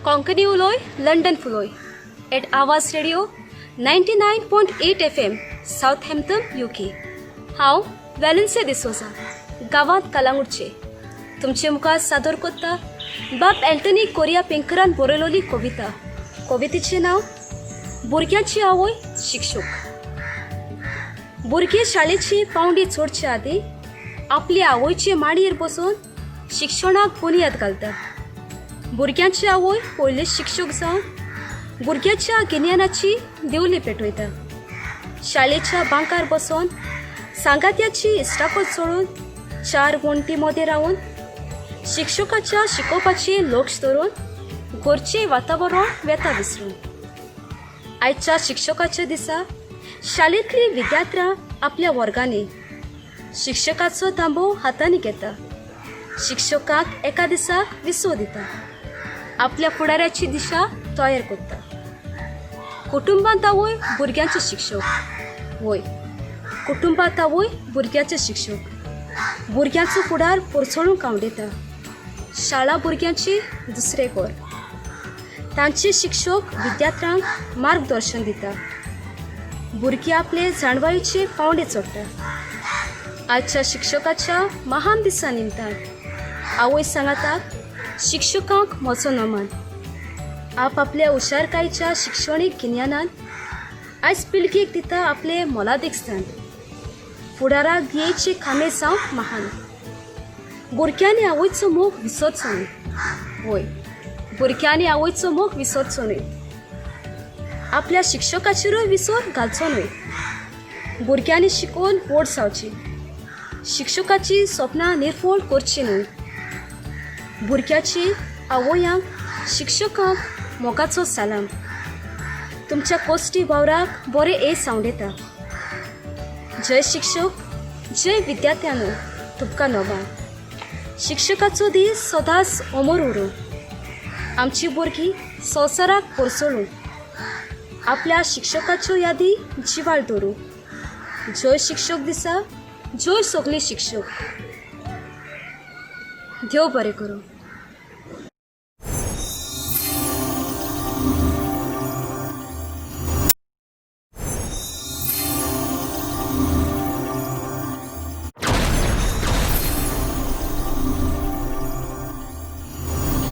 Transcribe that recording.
कोंकणी उलोय, लंडन फुलोय at Awaaz radio 99.8 FM, Southampton, UK. हांव वॅलन्सिया डिसोजा, गांवांत कलांगूटचे, तुमचे मुखार सादर करता बाब अँटनी कोरिया पेंकरान बरयलोली कविता. कवितेचें नांव भुरग्यांची आवय शिक्षक. भुरगे शाळेची पावंडी चडचे आदीं आपले आवयचे मांडयेर बसून शिक्षणाक बुन्याद घालता. भुरग्यांची आवय पयले शिक्षक जावन भुरग्याच्या गिन्यानाची दिवली पेटयता. शाळेच्या बांकार बसून सांगात्याची इश्टागत सोडून, चार वण्टी मदें रावन, शिक्षकाच्या शिकोवपाचें लक्ष धरून, घरचें वातावरण वेता विसरून. आयच्या शिक्षकाच्या दिसा शाळेंतली विद्यार्थ्यां आपल्या वर्गांनी शिक्षकाचो तांबो हातांनी घेता, शिक्षकाक एका दिसाक विसव दिता, आपल्या फुडाराची दिशा तयार करता. कुटुंबांत आवय भुरग्यांचे शिक्षक. वय, कुटुंबांत आवय भुरग्यांचे शिक्षक भुरग्यांचो फुडार पोरसळूंक आवडटा. शाळा भुरग्यांची दुसरें घर. तांचे शिक्षक विद्यार्थ्यांक मार्गदर्शन दिता. भुरगीं आपले जाणवायेचे पावंडे चडटा. आजच्या शिक्षकाच्या महान दिसा निमतान आवय सांगाताक शिक्षकांक म्हजो नमन. आपआपल्या हुशारकायेच्या शिक्षणीक गिन्यानान आयज पिळगेक दिता आपले मोलादीक स्थान. फुडाराक ध्येयचे खांबे जावंक महान. भुरग्यांनी आवयचो मोग विसरचो न्हय. वय, भुरग्यांनी आवयचो मोग विसरचो न्हय. आपल्या शिक्षकाचेरूय विसर घालचो न्हय. भुरग्यांनी शिकून व्हड जावची, शिक्षकाची सपनां निर्फळ करची न्हय. भुरग्याची आवयांक, शिक्षकांक मोगाचो सलाम. तुमच्या कोश्टी वावराक बरें येस सांवडेता. जय शिक्षक, जय विद्यार्थ्यांनो, तुमकां नमन. शिक्षकाचो दीस सदांच अमर उरूं. आमची भुरगीं संवसाराक पोरसळूं, आपल्या शिक्षकाच्यो यादी जिवाळ दवरूं. जय शिक्षक दिसा, जय सगळे शिक्षक. देव बरें करूं.